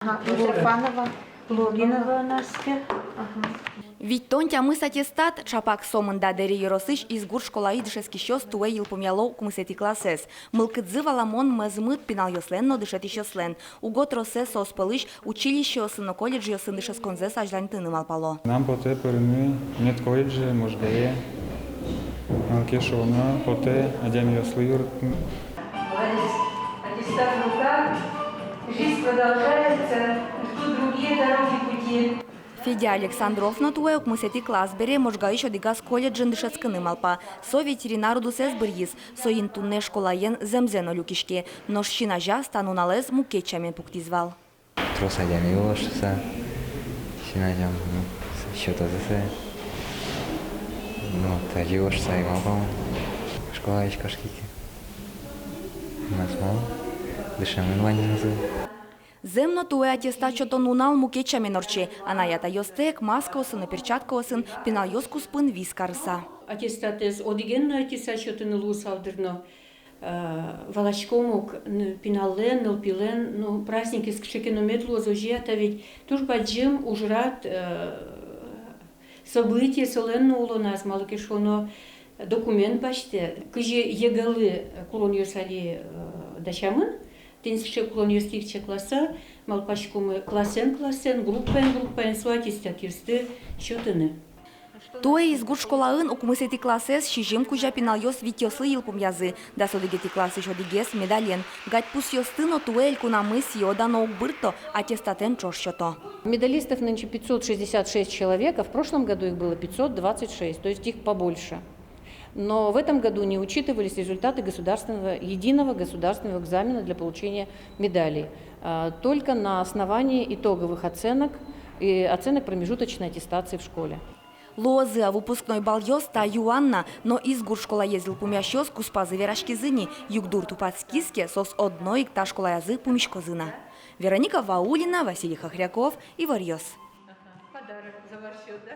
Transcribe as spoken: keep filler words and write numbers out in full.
Ага, Митрофанова. Логинова Настя. Ага. Витьтон тямыс аттестат. Ӵапак сомында Дэри ёросысь Изгурт школаысь дышетскисьёс туэ йылпумъяло укмысэтӥ классэз. Мылкыдзы валамон, мӧзмыт пиналъёслэн но, дышетӥсьёслэн. Уго тросэз соос пӧлысь училищеосын но колледжъёсын дышетсконзэс азьланьтыны малпало. Мынам потэ пырыны медколледже Можгае, малы ке шуоно потэ адямиослы юрттыны. Молодец. Аттестат в руках. Жизнь продолжается. Ждут другие дороги, пути. Федя Александров но туэ укмысэтӥ класс бере Можгаысь одӥгаз колледжын дышетскыны малпа. Со ветеринар удысэз быръиз. Соин туннэ школаен зэмзэ но люкиське. Нош син азяз та нуналэз мукет сямен пуктӥз вал. Трос адями улоз шуса. Син азям, ну, сётозы сое. Ну, тазьы улоз шуса ӧй малпа мон. Школаысь кошки ке, мас мон дышемын ваньзэ. Зэм но, туэ аттестат сётон нунал мукет сямен ортче. Анай-атайёстэк маскаосын но перчаткаосын, пиналъёс куспын вис карыса. Аттестатэз одӥген но ӧтьыса сётыны луысал дыр но, э, валаськом ук, н-, пиналлэн, нылпилэн, ну, праздникез кыӵе ке но мед луоз, озьы-а, та ведь туж бадӟым ужрад, э, событие солэн но улоназ, малы ке шуоно документ басьтэ. Кызьы ЕГЭ-лы кулонъёс али, э, дасямын, тӥни сыӵе кулонъёсты ик чакласа, малпаськомы классэн-классэн, группаен-группаен со аттестатъёсты сётыны. Туэ Изгурт школаын укмысэтӥ классэз сизьым кузя пиналъёс витьёслы йылпумъязы, дас одӥгетӥ классысь одӥгез медален. Гадьпусъёсты но туэ элькунамы сӥё-дано уг бырто, аттестатэн ӵош сёто. Медалистов нынче пятьсот шестьдесят шесть человек, а в прошлом году их было пятьсот двадцать шесть, то есть их побольше. Но в этом году не учитывались результаты государственного, единого государственного экзамена для получения медалей, а, только на основании итоговых оценок и оценок промежуточной аттестации в школе. Луозы-а выпускной балъёс, та юан на, но Изгурт школаез йылпумъясьёс куспазы вераськизы ни: югдур тупатскиз ке, соос одно ик та школаязы пумиськозы на. Вероника Ваулина, Василий Хохряков, «Иворъёс». Подарок за ваш счёт, да?